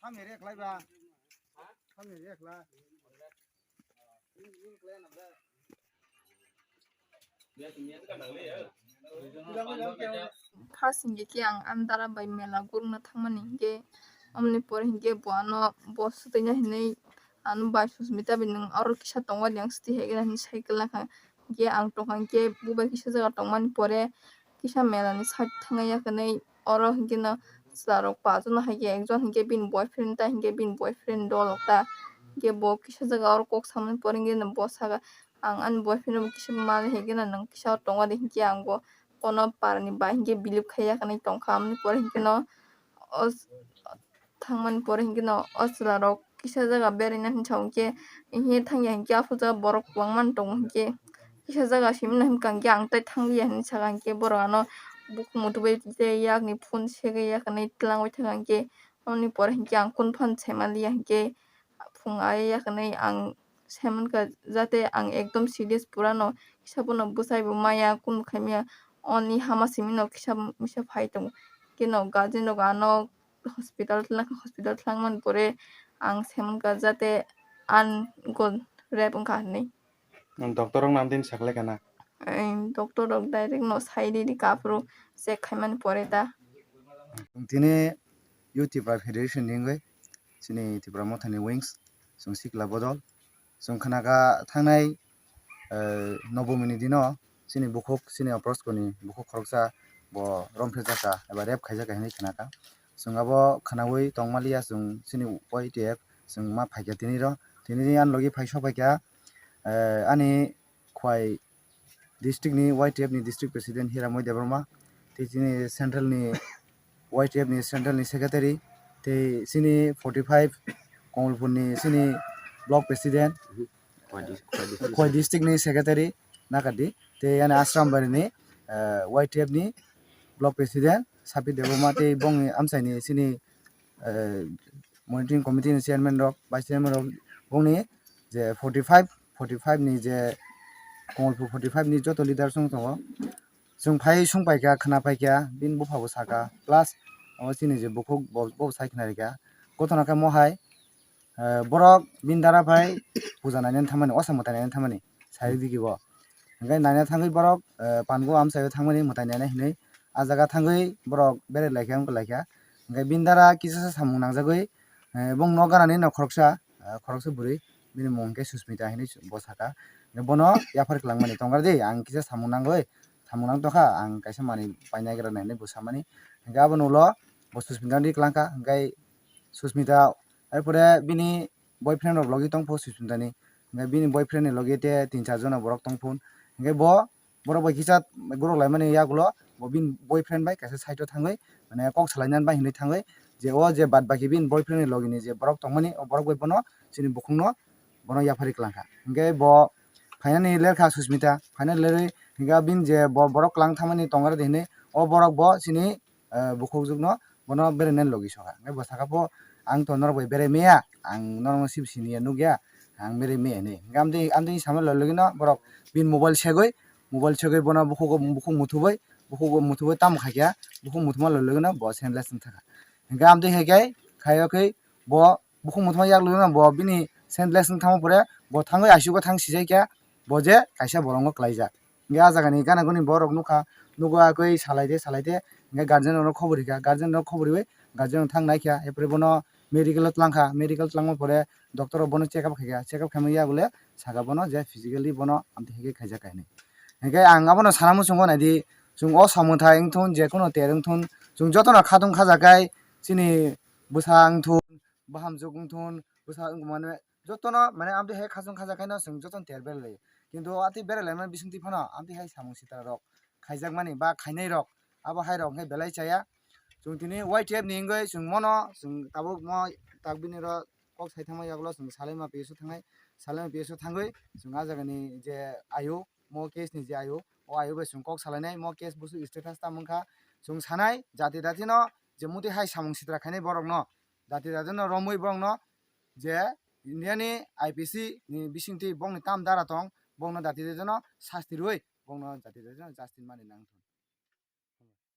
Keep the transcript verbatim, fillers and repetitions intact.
Samir ekhlai ba. Samir ekhlai. First hinkhe khe ang ani dara bai mela gurukna thangmani hinkhe, omoni pore hinkhe bo ano bo swtwina hinwi ano bai Susmita bai nwng oro kisa tongo de, ang swtwi hai gana hinwi sai kwlak kha. Hinkhe ang tongkha hinkhe bubai kisa jaga tongmani pore kisa mela ni side thangya hwnwi oro hinkhe no chwla rok paanch jona hai khe ekjon hinkhe bini boyfriend ta hinkhe bini boyfriend dolok ta hinkhe bo kisa jaga oro kok samani pore hinkhe no bo saka ang ani boyfriend rok kisa mali hai gana nwng kisa tongo de hinkhe ang bo kono para ni bai hinkhe believe khaiya hwnwi tongkha amoni pore hinkhe no o thangmani pore hinkhe no o chwla rok kisa jaga beraina hinwi sa hinkhe, hinkhe thangya hinkhe aphuru jaga borok kwbangma tongo hinkhe kisa jaga simi no hinkha hinkhe ang tei thangliya hinwi saka hinkhe borok ano bukhuk muthubwi tei yakni phone segwi yakni twlangwi thangkha hinkhe, aboni pore hinkhe ang kunu phano sai manliya hinkhe phung ai yakni ang sai mankha jate ang ekdom serious pura no kisa bono bwsai bo maya kunu khaimaya oni hama simi no kisa misa phai tongo hinkhe no guardian rok ano hospital twlangkha, hospital twlangmani pore ang sai mankha jate ani go rape wngkha hinwi. Doctor rok nam tini saklai kana? Doctor rok direct no sai ridi kaphuru check khaimani pore ta. Tini Youth Tipra Federation ni wngwi chini Tipra Mothani Wings chwng sikla bodol chwng khnakha thangnai eh, Nobomini dino chini bukhuk, chini Oproskoni bukhuk khoroksa bo romphre jaka eba rape khaijaka hinwi khnakha. Chwng abo khnaui tongmaliya chwng chini Y T F chwng ma phaikha tini ro. Tini ani logi phai sok phaikha eh, ani Khwai district ni Y T F ni district president Hiramoi Debbarma, tei chini central ni Y T F ni central ni secretary, tei chini forty five Komolpur ni chini block president, Khwai dis-, Khwai district. Khwai district ni secretary Nakardi, tei ani Asrambari ni eh, Y T F ni block president Sapi Debbarma, tei bongni amchai ni chini eh, monitoring committee ni chairman rok, vice chairman rok, bongni je forty five, forty five ni je Komolpur forty five ni joto leader song tongo. Chwng phai sung paikha, khna paikha, bini bupha bo saka, plus abo chini je bukhuk bo, bo sai khna rikha. Kothona khe mohai, eh, borok bini dara phai puja nainani thamani, osa mwtai nainani thamani, sai digi bo. Hingke naina thangwi borok, eh, pango amchaio thangmani mwtai naina hinwi ah jaga thangwi borok berai laikha, wngkha laikha. Hingke bini dara kisa sa samung nangjagwi, eh, bong nok ganani no khoroksa, eh, khoroksa bwrwi bini mung hingke Susmita hinwi bo saka. Bono yaphar kwlangmani, "Tongra di, ang kisa samung nangwi, samung nang tongkha, ang kaisa manwi painaigra nai," hinwi bo samani. Hingke abono ulo bo Susmita di kwlangkha, hingke Susmita, er pore bini boyfriend rok logi tongpho Susmita ni. Hingke bini boyfriend ni logi te tin char jona borok tongphun. Hingke bo borok bai kisa gorok laimani yagulo bo bini boyfriend bai kaisa side o thangwi mane kok salainani bai hinwi thangwi je o je bad baki bini boyfriend ni logi ni je borok tongmani o borok bai bono chini bukhuk no bono yaphari kwlangkha. Hingke bo phainani lerkha Susmita, phainani lerwi hingke bini je bo borok kwlang thangmani tongra di hinwi o borok bo chini eh, bukhukjwkno bono berainani logi sokha. Hingke bo saka pho, "Ang to norok bai berai maya, ang norokno sib siniya nukya, ang berai maya," hinwi. Hingke amtwi, amtwi samani logilogino borok bini mobile segwi, mobile segwi bono bukhugo, bukhuk muthubwi, bukhugo muthubwi tamo khaikha, bukhuk muthuma logilogino bo senseless wng thangkha. Hingke amtwi hai khe, khaio khe bo bukhuk muthuma yaklogino bo bini senseless wng thangma pore bo thangwi I C U o thang sijaikha, bo je kaisa borokno klaijak. Hingke ah jagani gana guni borok nukha, nugo agoi salaide salaide, hingke guardian rokno khobor rikha, guardian rok khobor riwi guardian rok thang naikha, er pore bono medical o twlangkha, medical twlangma pore doctor rok bono check up khaikha, check up khaimani yagulo saka bono je physically bono amtwi hai khe khaijak hinwi. Hingke ang abono sana muchungo naidi, chwng o samung thai wngthun, je kuno ter wngthun, chwng jotono khatung khajakai chini bwsa wngthun, bahamjwk wngthun, bwsa wngmani jotono mane amtwi hai khachung khajakhai no chwng jotono ter berai lai. Kintu atwi berai laimani bisingtwi phano amtwi hai samung sitra rok khaijakmani ba khainai rok abo hai rok hwnkhe belai chaya. Chwng tini Y T F ni wngwi chwng mono chwng tabuk mo tak bini ro kok sai thangma yagulo chwng Salaima P S o thangnai, Salaima P S o thangwi chwng ah jagani je ayu, mo case ni je ayu, o ayu bai chwng kok salainai, mo case busu status tamo wngkha. Chwng sanai jati jati no je muti hai samung sitra khainai borok no, jati jati no romwi borok no je India ni I P C ni bisingtwi bongni tam dara tong, bongno jati jati no sasti rwui bongno jati jati no justice mani nang thung.